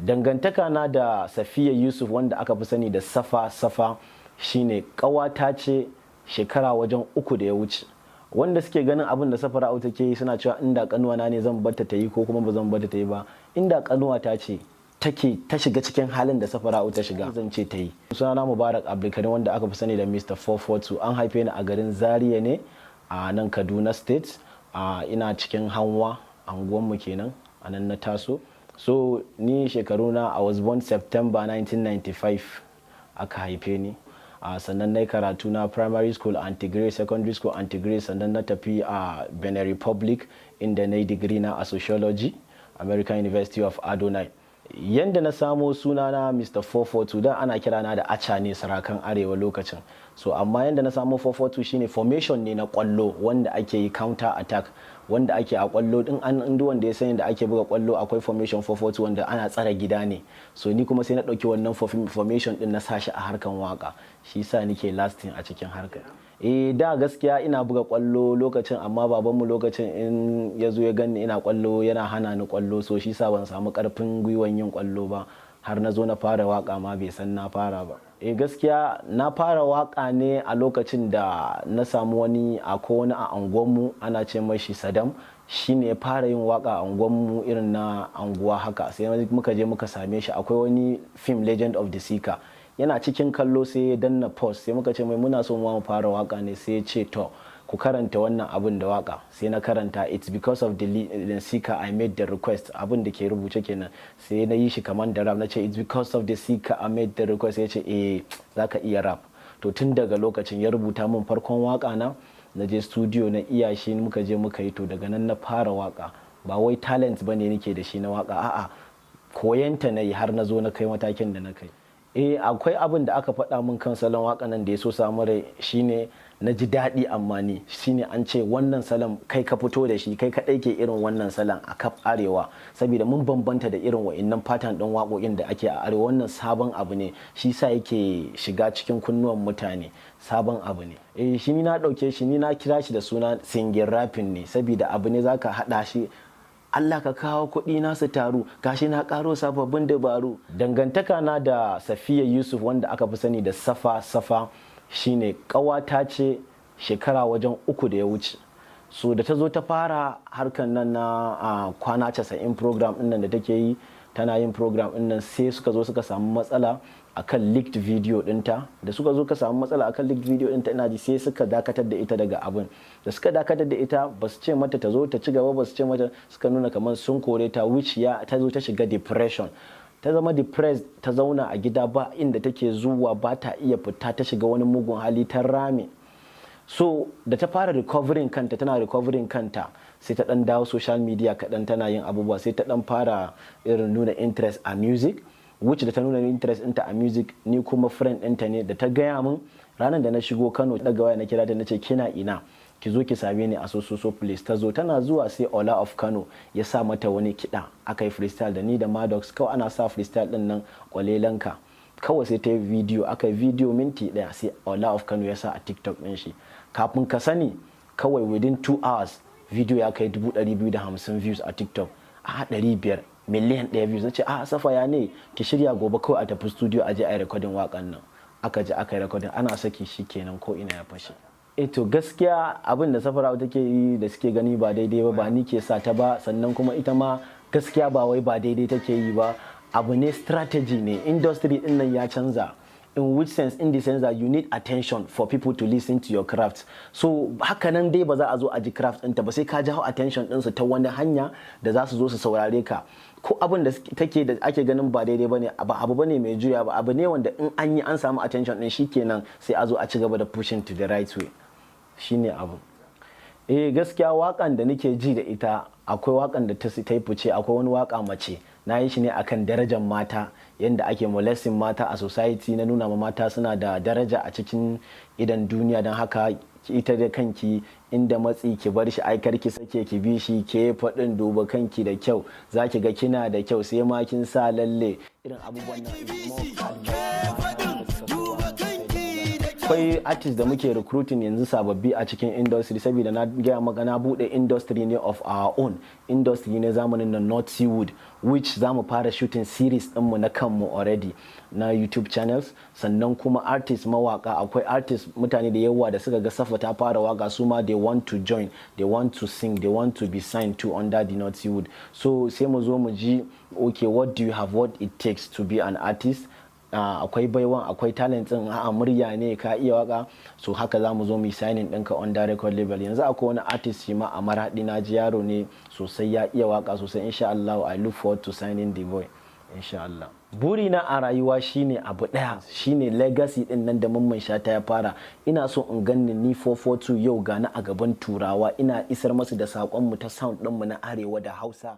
Dangantaka na da Safiya Yusuf, wanda aka fi sani da Safa Safa, shine ƙawata ce shekara wajen 3 da ya wuce. Wanda suke ganin abin da Safara'u take yi suna cewa inda kanuwana ne zan barta ta yi ko kuma ba zan barta ta yi ba. Inda kanuwata ce take ta shiga cikin halin da Safara'u ta shiga, zan ce ta yi. Sunana Mubarak Abdulkarim, wanda aka fi sani da Mr 442. An haife ni a garin Zaria ne a nan Kaduna State. Ina cikin Hanwa, anguwanmu kenan, a nan na taso. So ni shekaru na, I was born September 1995 aka haife ni. Sannan na yi karatu na primary school Antigray, secondary school Antigray, sannan na tafi a Benin Republic, inda na yi digiri na a sociology, American University of Adonai. Yanda na samo sunana Mr 442, dan ana kirana da Acha ne, Sarakan Arewa lokacin. So amma yanda na samo 442 shine formation ne na kwallo wanda ake yi, counter attack wanda ake a kwallo din. An duk wanda ya san yadda ake buga kwallo, akwai formation 442 wanda ana tsara gida ne. So ni kuma sai na dauki wannan formation din na sashi a harkan waka, shi yasa nike lasting a cikin harkar. Eh, da gaskiya ina buga kwallo lokacin, amma babanmu lokacin in ya zo ya ganni ina kwallo yana hana ni kwallo. So shi sa ban samu karfin gwiwan yin kwallo ba har na zo na fara waka ma bai san na fara ba. Eh, gaskiya na fara waka ne a lokacin da na samu wani, a wani a anguwanmu ana ce mashi Sadam. Shi ne ya fara yin waka a anguwanmu, irin na anguwa haka. Sai muka je muka same shi, akwai wani film, Legend of the Seeker, yana cikin kallo sai ya danna pause. Sai muka ce mai muna so mu fara waka ne. Sai ya ce, "To, ku karanta wannan abin da waka." Sai na karanta, "It's because of the seeker I made the request." Abin da ke rubuce kenan. Sai na yi shi kamar da rap, na ce, "It's because of the seeker I made the request." Ya ce, "Eh, zaka iya rap." To tun daga lokacin ya rubuta min farkon waka na, na je studio na iya shi, muka je muka yi. To daga nan na fara waka. Ba wai talent bane nake da shi na waka, a'a, koyanta na yi har na zo na kai matakin da na kai. Eh, akwai abin da aka faɗa min kan salon waka nan da ya so samu rai, shine na ji daɗi, amma ni shine an ce wannan salon kai ka fito da shi, kai kaɗai ke irin wannan salon a kaf Arewa, saboda mun bambanta da irin wa'innan pattern ɗin waƙoƙin da ake a Arewa. Wannan sabon abu ne, shi sa yake shiga cikin kunnuwan mutane, sabon abu ne. Eh, shi ni na ɗauke shi, ni na kira shi da suna singing rapping ne, saboda abu ne zaka haɗa shi. Allah ka kawo kuɗi na su taru, gashi na ƙaro sababbin dabaru. Dangantaka na da Safiya Yusuf, wanda aka fi sani da Safa Safa, shine ƙawata ce shekara wajen 3 da ya wuce. So da ta zo ta fara harkan nan na kwana 90 program ɗin nan da take yi, tana yin program ɗin nan, sai suka zo suka samu matsala akan leaked video ɗinta. Da suka zo ka samu matsala akan leaked video ɗinta, ina ji sai suka dakatar da ita daga abin. Da suka dakatar da ita, ba su ce mata ta zo ta ci gaba ba, su ce mata, suka nuna kamar sun kore ta, which ya ta zo ta shiga depression, ta zama depressed, ta zauna a gida, ba inda take zuwa, ba ta iya fita, ta shiga wani mugun hali, ta rame. So da ta fara recovering kanta, tana recovering kanta, sai ta dan dawo social media kaɗan, tana yin abubuwa, sai ta dan fara irin nuna interest a music, which da ta nuna interest ɗinta a music, ni kuma friend ɗinta ne. Da ta gaya min, ranar da na shigo Kano, daga waya na kira ta, na ce, "Kina ina? Ki zo ki same ni a so so so place." Ta zo, tana zuwa sai Ola of Kano ya sa mata wani kiɗa, aka yi freestyle da ni da Maddox. Kawai ana sa freestyle ɗin nan, kwalelanka, kawai sai ta yi video, aka yi video minti 1, sai Ola of Kano ya sa a TikTok ɗin shi. Kafin ka sani, kawai within 2 hours video ya kai 250,000 views a TikTok, a 500, miliyan 1 views. Na ce, "A Safa, ya ne? Ki shirya gobe kawai a tafi studio a je a yi recording wakan nan." Aka je aka yi recording, ana saki shi kenan ko ina ya fashe. Eh, to gaskiya abin da Safara'u take yi da suke gani ba daidai ba, ba ni ke sa ta ba. Sannan kuma ita ma gaskiya ba wai ba daidai take yi ba, abu ne strategy ne. Industry din nan ya canza. In which sense? In the sense that you need attention for people to listen to your craft. So haka nan dai ba za a zo a ji craft ɗinta ba sai ka jawo attention ɗinsu ta wani hanya da za su zo su saurare ka. Ko abin da take da ake ganin ba daidai bane ba, abu bane mai juya ba, abu ne wanda in an yi an samu attention ɗin, shikenan sai a zo a ci gaba da pushing to the right way. Shine abu. Eh, gaskiya wakan da nake ji da ita, akwai wakan da ta yi fice. Akwai wani waka mace, na yi shi ne akan darajar mata, yadda ake molesting mata a society. Na nuna ma mata suna da daraja a cikin idan duniya, don haka ita da kanki inda matsi ki bar shi, aikar ki sake ki bi shi, ke faɗin duba kanki da kyau, za ki ga kina da kyau sai ma kin sa lalle, irin abubuwan nan. Akwai artist da muke recruiting yanzu sababbi a cikin industry, saboda na gaya maka na bude industry ne of our own, industry ne zamanin na Nollywood, which za mu fara shooting series ɗinmu na kanmu already na YouTube channels. Sannan kuma artist, mawaka, akwai artist, mutane da yawa da suka ga Safa ta fara waka, su ma they want to join, they want to sing, they want to be signed to under the Nollywood. So sai mu zo mu ji, okay, what do you have, what it takes to be an artist? Akwai baiwan, akwai talent din, a murya ne, ka iya waka. So haka za mu zo mu yi signing ɗinka under record label. Yanzu akwai wani artist shi ma a Maraɗi, na ji yaro ne sosai, ya iya waka sosai. Insha Allah I look forward to signing the boy, insha Allah. Burina a rayuwa shine abu ɗaya, shine legacy din nan da Mamman Shata ya fara. Ina so in ganni ni 442 yau gani a gaban Turawa, ina isar masu da saƙon mu ta sound ɗinmu na Arewa da Hausa.